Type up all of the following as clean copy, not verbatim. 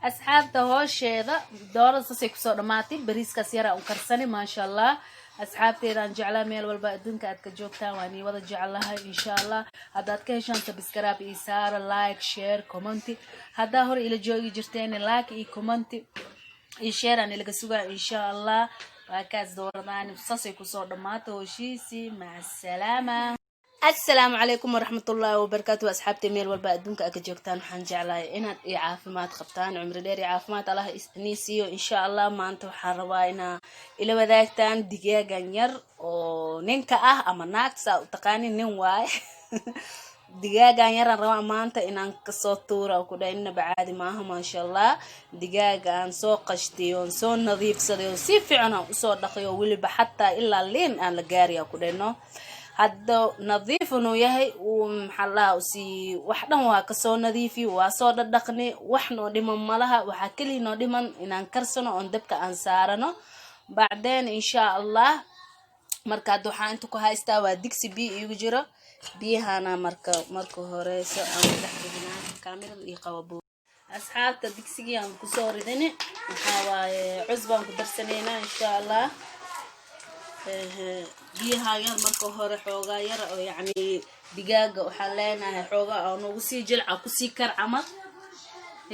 Asxaabta, hoosheeda doorada saasay kusoo dhammaatay. Bariiskaas yaraa un karsani, maasha Allah. Asxaabteedaan jeclaa, meel walba adduunka aad ka joogtaan, waan ii wada jeclahay. Insha Allah, haddaad ka heshaan, subscribe ii saara, like, share, comment. Haddaa hore ila joogi jirteen, like iyo comment iyo share aan ilaga sugaa, insha Allah. Waa kaas, dooradaan saasay kusoo dhammaatay hooshiisii. Maca asalaama. Asalaamu calaykum waraxmatullaahi wabarakaatu. Asxaabtay, meel walba adduunka aad ka joogtaan, waxaan jeclahay inaad iyo caafimaad qabtaan, cumri dheer iyo caafimaad Allah inii siiyo, insha Allah. Maanta waxaan rabaa inaa ila wadaagtaan digaagan yar oo ninka ah ama naagta saa u taqaanin, nin waaye. Digaagan yaraan rabaa maanta inaan kasoo tuura oo ku dhahay inaba caadi maaha, maasha Allah. Digaaga aan soo qashtay oon soo nadiifsaday oo si fiican aan usoo dhaqay oo weliba xataa ilaa liin aan la gaariya ku dhahno, hadda nadiif inuu yahay uu, maxaa la dhahaa, usii wax dhan waa kasoo nadiifi, waa soo dhadhaqni, wax noo dhiman malaha. Waxaa keliya noo dhiman inaan karsano oon dabka aan saarano bacdeen, insha Allah. Marka hadda waxaa inta ku haystaa waa digsi biyo iigu jiro. Biyahana marka horeyso aan ku dhex ridinaa. Kaamirada iyo qababo. Asxaabta, digsigii aan kusoo ridini waxaa waaye cusbaan ku darsanaynaa, insha Allah. Biyaha yar marka hore xoogaa yar oo yacni digaaga waxaan leenahay xoogaa oo nagu sii jilca, kusii kar camal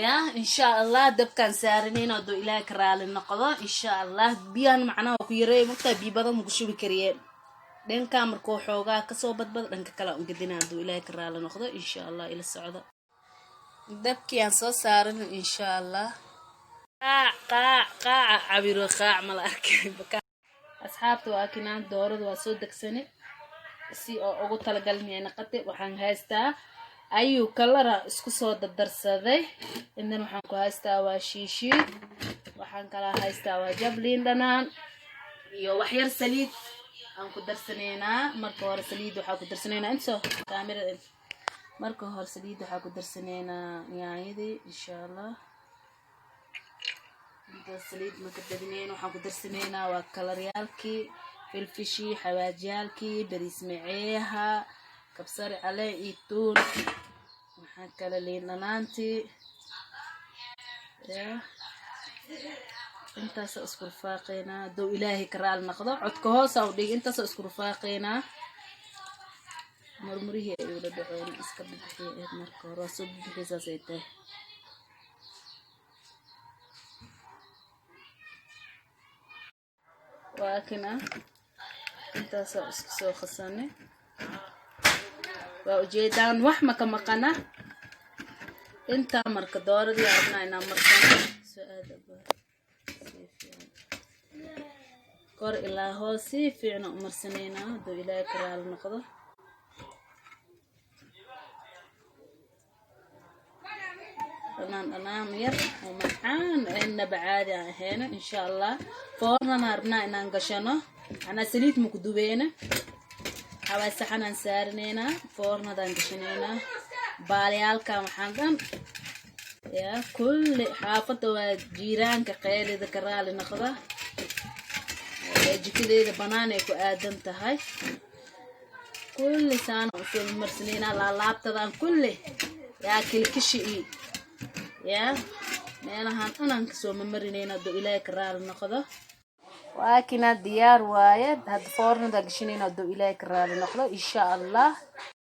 ya, insha Allah. Dabkaan saaranayna hadduu Ilaahay ka raali noqdo, insha Allah. Biyahan macnaha ku yareey, mogtaa, biyo badan maku shubi kariyeen. Dhankaa markuu xoogaa kasoo badbado, dhanka kale aan gedina hadduu Ilaahay ka raali noqdo, insha Allah. Ila socdo. Dabkii aan soo saaran, insha Allah. Qaac qaac qaaca cabiro, qaac mala arkay. Asxaabta, waa kinaan doorada waa soo degsani si oo ugu talagalnay naqate. Waxaan haystaa ayuu kalara isku soo dardarsaday. Indan waxaan ku haystaa waa shiishiid, waxaan kala haystaa waa jabliin dhanaan iyo waxyar saliid aan ku darsanaynaa. Marka hore saliid waxaa ku darsanaynaa intso kaamirada. Marka hore saliid waxaa ku darsanaynaa yaanyadii, insha Allah. Inta saliid maka badinayn. Waxaan ku darsanaynaa waa kalaryaalkii, filfishii, xawaajiyaalkii, bariis maceeha, kabsari caleen iyo tuun, waxaa kale liin dhanaantii ya. Intaasa isku rufaaqaynaa hadduu Ilaahay ka raali noqdo. Codka hoosa u dhigi. Intaasa isku rufaaqaynaa. Murmurihii ay ula dhacoon iska bibixiya eed. Marka hore waa soo bibixi, saasay tahay. Waa kina, intaasaa isku soo khasane. Waa ujeedaan, wax maka maqana. Intaa marka dooradii rabnaa inaan marsano. Soo aada si fiican, kor ilaa hoos si fiican u marsanaynaa hadduu Ilaahay ka raali noqdo. Dhanaan dhanaan yar oo macaan, inaba caadi aan ahayna, insha Allah. Foornana rabnaa inaan gashano, macnaa saliid maku dubeena. Xawaay saxanaan saarinaynaa, foornadaan gashanaynaa. Baalayaalkan waxaan dhan ya kulli xaafadda waa jiiraanka qeylida, ka raali noqda. Jikadeeda banaan ay ku aadan tahay. Kulli saana usoo marsanaynaa laalaabtadan kulli yaa kilkishi iyo yaa meelahan dhanaan kasoo mamarinayna hadduu Ilaahay ka raali noqdo. Waa kina, diyaar waaye. Hadda foornada gashanayna hadduu Ilaahay ka raali noqdo, insha Allah.